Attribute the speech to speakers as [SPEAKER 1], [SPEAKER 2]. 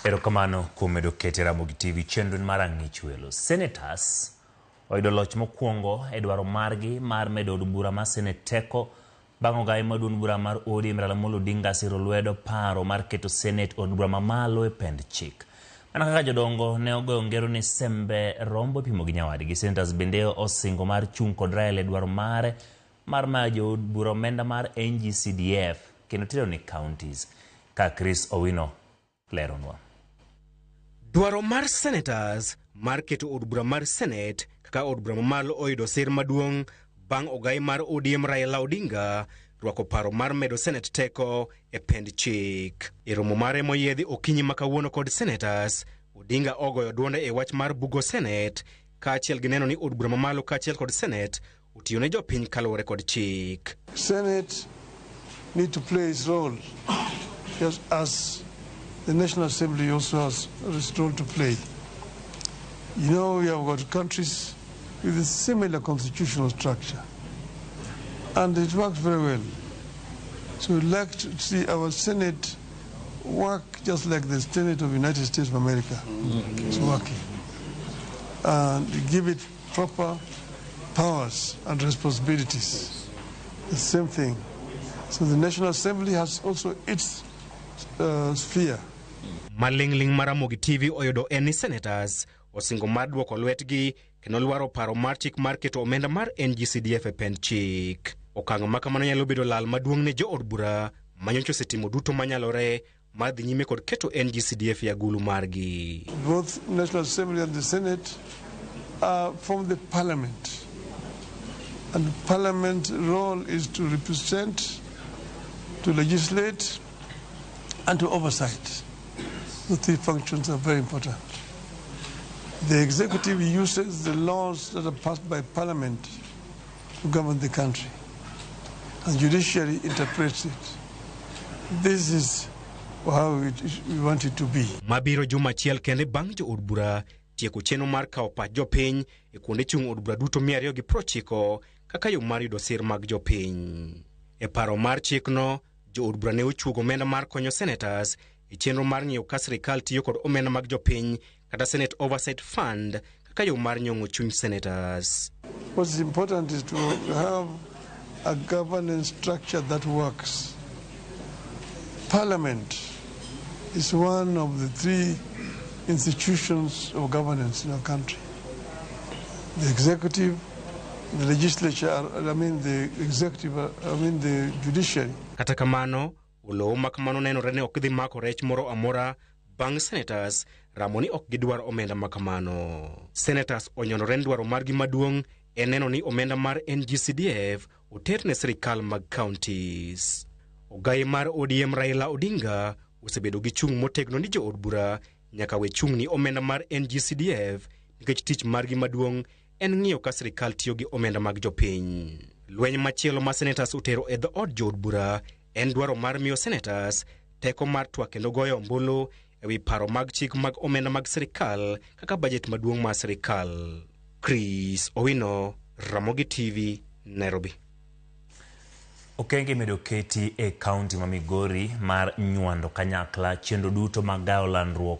[SPEAKER 1] Erokamano kuom medo kete Ramogi TV chenro mar Ang'ich Welo. Senators oyudo loch mokwongo e dwaro margi mar medo od bura mar Senate teko bang' ogaye ma duond bura mar ODM Raila Amolo Odinga siro lwedo paro mar keto Senate od bura mamalo e pend chik. Mana kaka jodongo ne ogoyo ngero ni sembe rombo ipimo gi nyawadgi, Senators bende osingo mar chung' kod Raila e dwaro mare mar mayo jood bura omenda mar NGCDF kendo tero ni counties. Ka Chris Owino leronwa.
[SPEAKER 2] Dwaro mar senators mar keto od bura mar Senate kaka od bura mamalo oyudo sir maduong' bang' ogai mar ODM Raila Odinga rwako paro mar medo Senate teko e pend chik. E romo mare moyiedhi okinyi ma kawuono kod senators, Odinga ogoyo duonde e wach mar bugo Senate kaachiel gi neno ni od bura mamalo kaachiel kod Senate otiyo ne jopiny kaluwore kod chik.
[SPEAKER 3] Senate need to play its role, just as the National Assembly also has its role to play. We have got countries with a similar constitutional structure, and it works very well. So we'd like to see our Senate work just like the Senate of the United States of America is working, and give it proper powers and responsibilities. The same thing. So the National Assembly has also its sphere.
[SPEAKER 2] Maling'ling' mar Ramogi TV oyudo en ni senators osingo mar duoko lwetgi kendo lwaro paro mar chik mar keto omenda mar NGCDF e pend chik. Okang' ma kamano nyalo bedo lal maduong' ne jood bura manyocha osetimo duto manyalore mar dhi nyime kod keto NGCDF e agulu margi.
[SPEAKER 3] Both National Assembly and the Senate are from the Parliament. And the Parliament role is to represent, to legislate, and to oversight. The three functions are very important. The executive uses the laws that are passed by Parliament to govern the country, and judiciary interprets it. This is how we want it to be.
[SPEAKER 2] Mabiro juma achiel kende bang' jood bura tieko chenro mar kawo pach jopiny e kuonde chung' od bura duto 290 kaka yo mar yudo sir mag jopiny. E paro mar chikno, jood bura ne ochuogo omenda mar konyo senators e chenro mar ng'iyo ka sirikal tiyo kod omenda mag jopiny kata Senate Oversight Fund kaka yo mar nyong'o chuny senators.
[SPEAKER 3] What's important is to have a governance structure that works. Parliament is one of the three institutions of governance in our country. The executive, the legislature, I mean the executive, I mean the judiciary.
[SPEAKER 2] Kata kamano, olowo ma kamano nenore ni ok dhi mako rech moro amora bang' senators ramo ni ok gidwar omenda ma kamano. Senators onyonore ni dwaro margi maduong' en neno ni omenda mar NGCDF oter ne sirikal mag counties. Ogai mar ODM Raila Odinga osebedo gi chung' motegno ni jood bura nyaka we chung' ni omenda mar NGCDF nikech tich margi maduong' en ng'iyo ka sirikal tiyo gi omenda mag jopiny. Lweny machielo ma senators otero e dhood jood bura en dwaro mar miyo senators teko mar twak kendo goyo ombulu ewi paro mag chik mag omenda mag sirikal kaka bajet maduong' mar sirikal. Chris Owino, Ramogi TV, Nairobi.
[SPEAKER 1] Okenge imedo keti e kaunti ma Migori mar nywando kanyakla chenro duto mag gayo landruok.